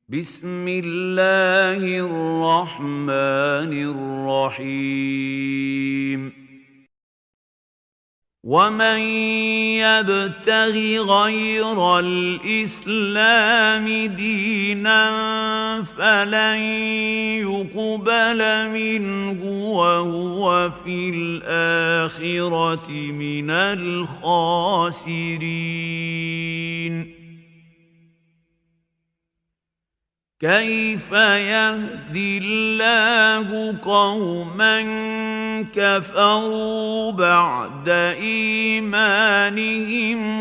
بسم الله الرحمن الرحيم ومن يبتغ غير الإسلام دينا فلن يقبل منه وهو في الآخرة من الخاسرين كيف يهدي الله قوما كفروا بعد إيمانهم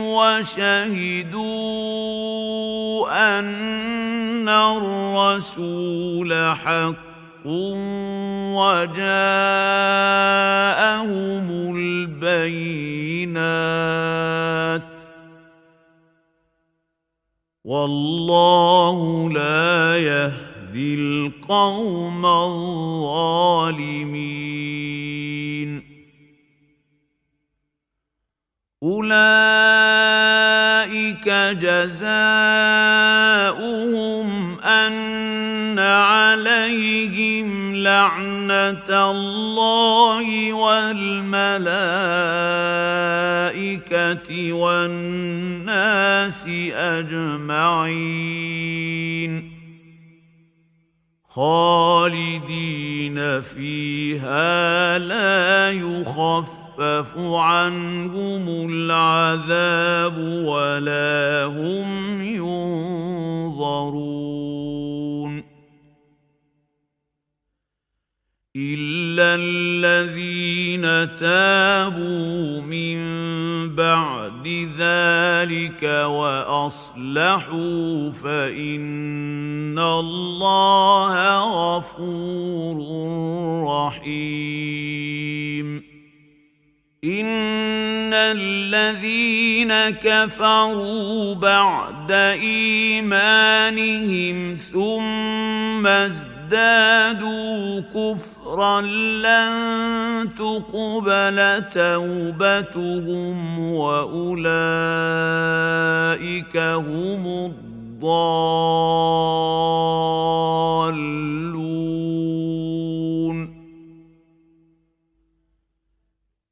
وشهدوا أن الرسول حق وجاءهم البينات والله لا يهدي القوم الظالمين أولئك جزاؤهم أن عليهم لعنة الله والملائكة والناس أجمعين خالدين فيها لا يخفف عنهم العذاب ولا هم ينظرون إلا الذين تابوا من بعد ذلك وأصلحوا فإن الله غفور رحيم إن الذين كفروا بعد إيمانهم ثم ازدادوا كفرا لن تقبل توبتهم وأولئك هم الضالون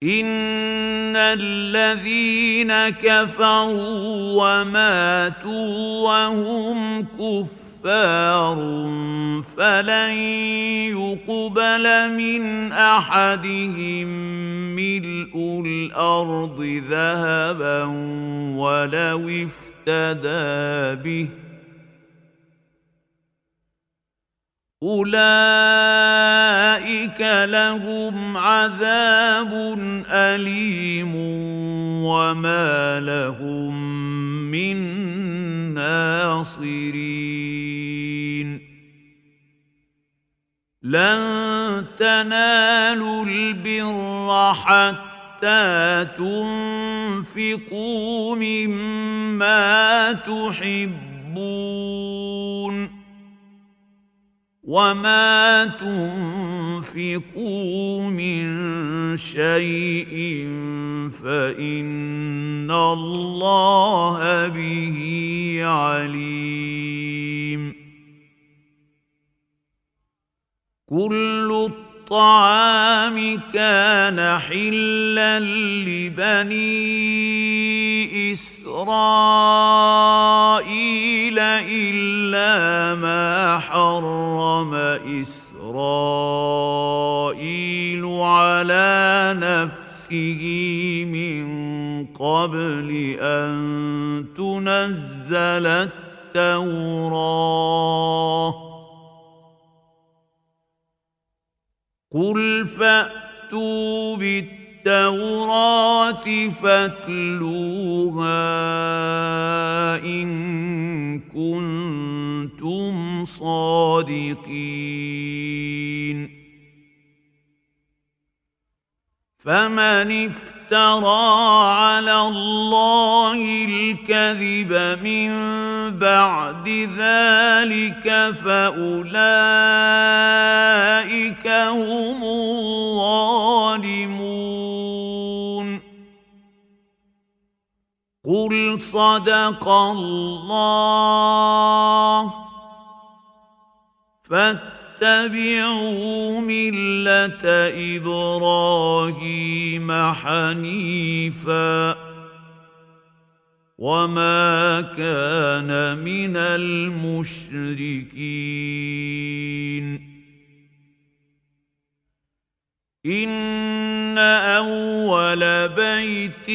إن الذين كفروا وماتوا وهم كفار فلن يقبل من أحدهم ملء الأرض ذهبا ولو افتدى به أولئك لهم عذاب أليم وما لهم من ناصرين لن تنالوا البر حتى تنفقوا مما تحبون وما تنفقوا من شيء فإن الله به عليم كل الطعام كان حلا لبني إسرائيل إلا ما حرم إسرائيل على نفسه من قبل أن تنزل التوراة قل فأتوا بالتوراة فاتلوها إن كنتم صادقين فمن افترى على الله الكذب من بعد ذلك فأولئك هم الظالمون قل صدق الله فاتبعوا ملة إبراهيم حنيفا وما كان من المشركين إن أول بيت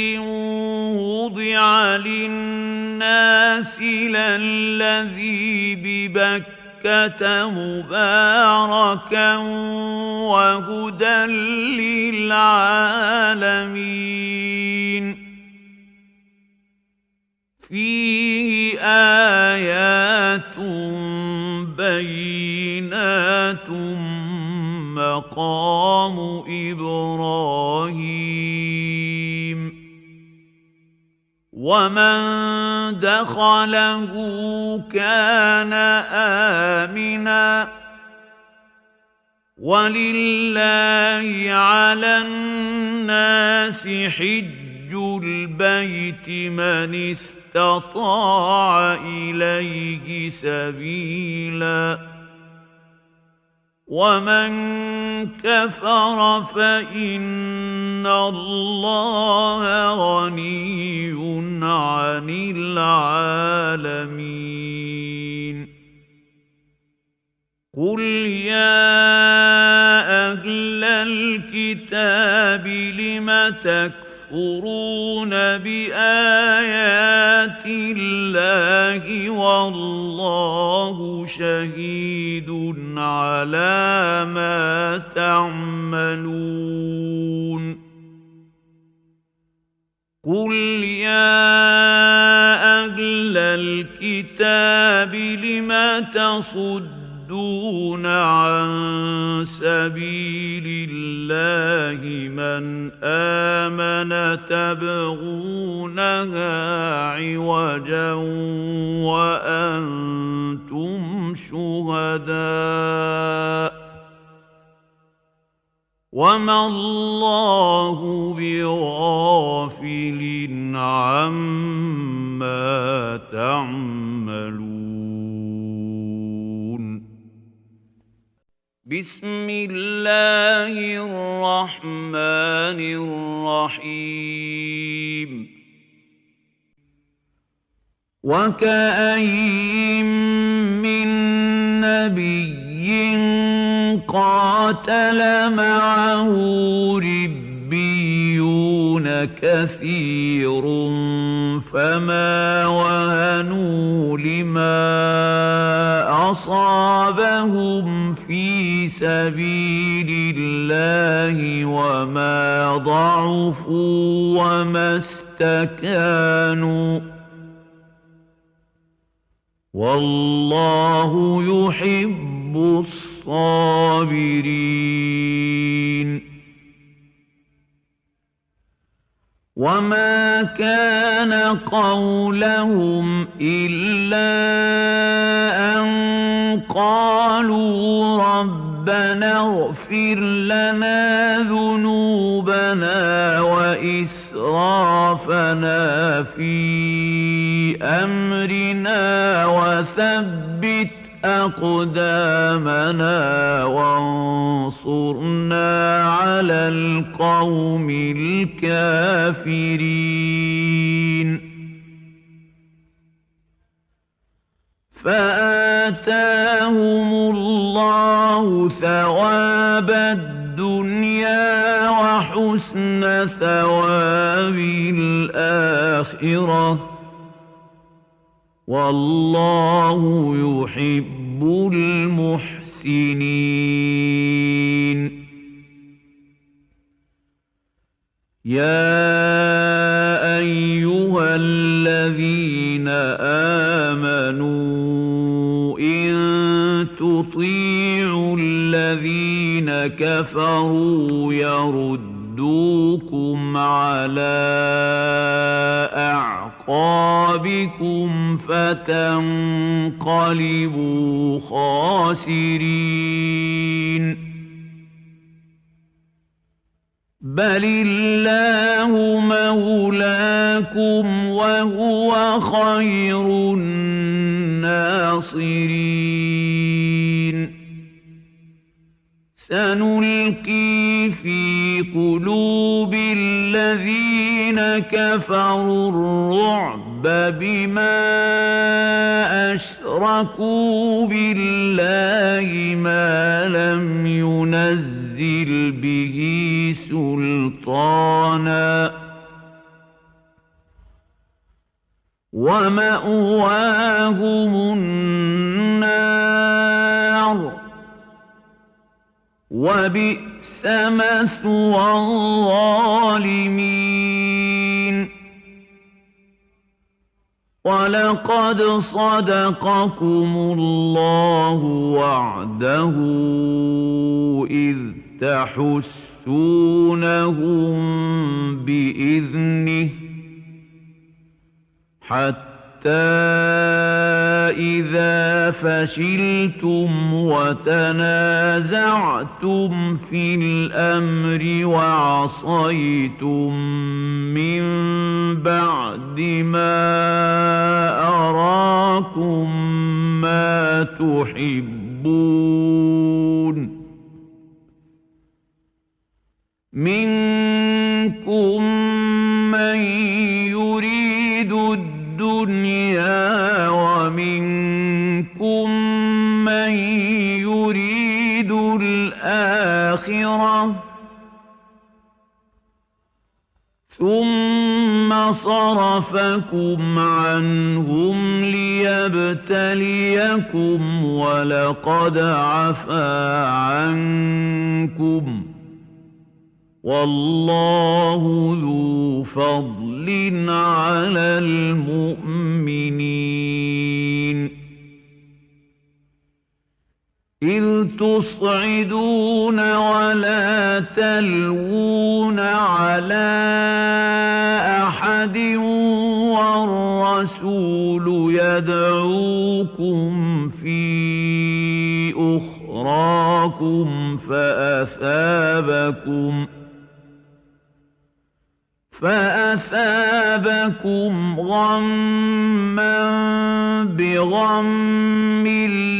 وضع للناس للذي ببكة مباركا وهدى للعالمين فيه آيات بينات مقام إبراهيم ومن دخله كان آمنا ولله على الناس حج البيت من استطاع إليه سبيلا ومن كفر فإن الله غني عن العالمين قل يا أهل الكتاب لم تكفرون بآيات الله والله شهيد على ما تعملون قل يا أهل الكتاب لم تصدون عن سبيل الله من آمن تبغونها عوجا وأنتم شهداء وما الله بغافل عما تعملون بسم الله الرحمن الرحيم وكأين من نبي قاتل معه ربيون كثير فما وهنوا لما أصابهم في سبيل الله وما ضعفوا وما استكانوا والله يحب الصابرين وما كان قولهم إلا أن قالوا ربنا اغفر لنا ذنوبنا وإسرافنا في أمرنا وثبت أقدامنا وانصرنا على القوم الكافرين فآتاهم الله ثواب الدنيا وحسن ثواب الآخرة والله يحب المحسنين يا أيها الذين آمنوا إن تطيعوا الذين كفروا يردوكم على أعقابكم فتنقلبوا خاسرين بل الله مولاكم وهو خير الناصرين سنلقي في قلوب الذين كفروا الرعب بما أشركوا بالله ما لم ينزل به سلطانا ومأواهم النار وبئس مثوى الظالمين ولقد صدقكم الله وعده إذ تحسونهم بإذنه حتى إذا فشلتم وتنازعتم في الأمر وعصيتم من بعد ما أراكم ما تحبون منكم من يريد الدنيا ومنكم من يريد الآخرة ثم صرفكم عنهم ليبتليكم ولقد عفا عنكم والله ذو فضل على المؤمنين إذ تصعدون ولا تلوون على أحد والرسول يدعوكم في أخراكم فأثابكم غما بغم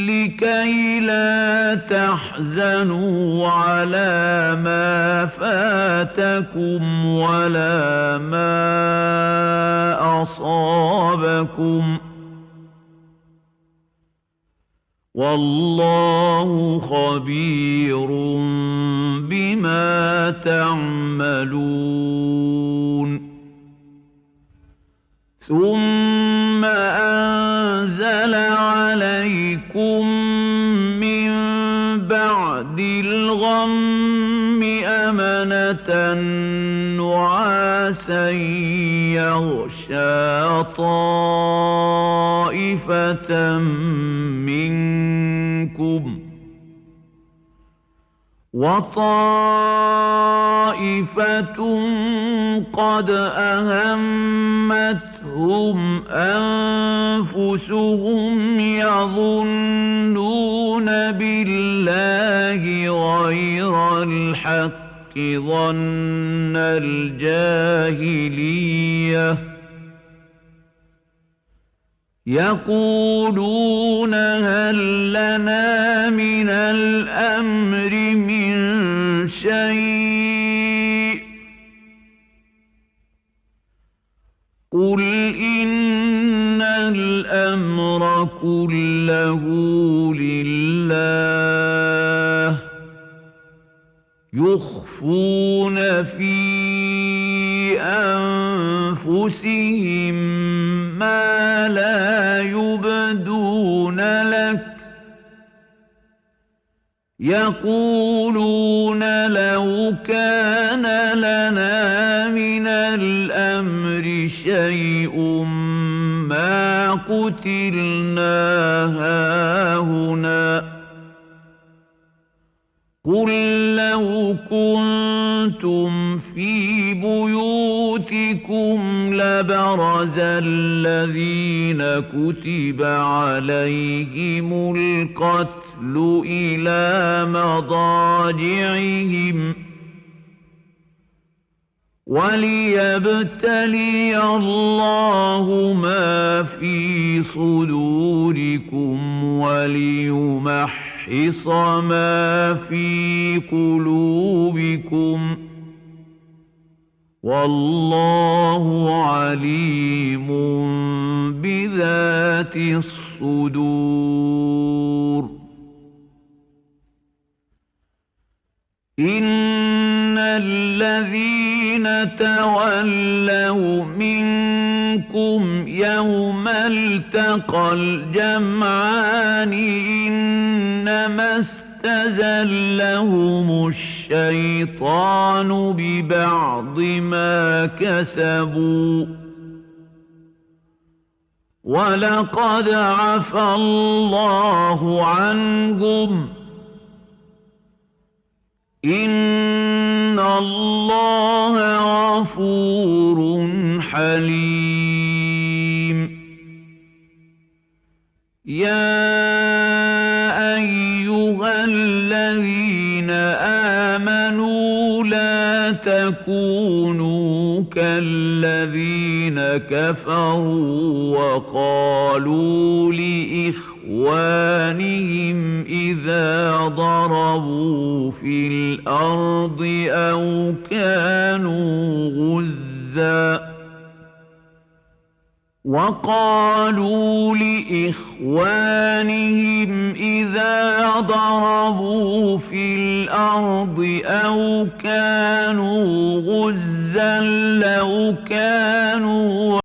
لكي لا تحزنوا على ما فاتكم ولا ما أصابكم والله خبير بما تعملون ثم أنزل عليكم من بعد الغم أمنة نعاسا يغشى طائفة منكم وطائفة قد أهمتهم أنفسهم يظنون بالله غير الحق ظن الجاهلية يقولون هل لنا من الأمر من شيء قل إن الأمر كله لله يخفون في أنفسهم ما لا يبدون لك يقولون لو كان لنا من الأمر شيء ما قتلنا هاهنا قل لو كنتم في بيوتكم لبرز الذين كتب عليهم القتل إلى مضاجعهم وليبتلي الله ما في صدوركم وليمحص ليمحص ما في قلوبكم والله عليم بذات الصدور إن الذين تولوا منكم يوم التقى الجمعان إنما استزلهم الشيطان ببعض ما كسبوا ولقد عفى الله عنهم إن الله غفور حليم يا أيها الذين آمنوا لا تكونوا كالذين كفروا وقالوا لإخوانهم إذا ضربوا في الأرض أو كانوا غزاً وقالوا لإخوانهم إذا ضربوا في الأرض أو كانوا غزاً لو كانوا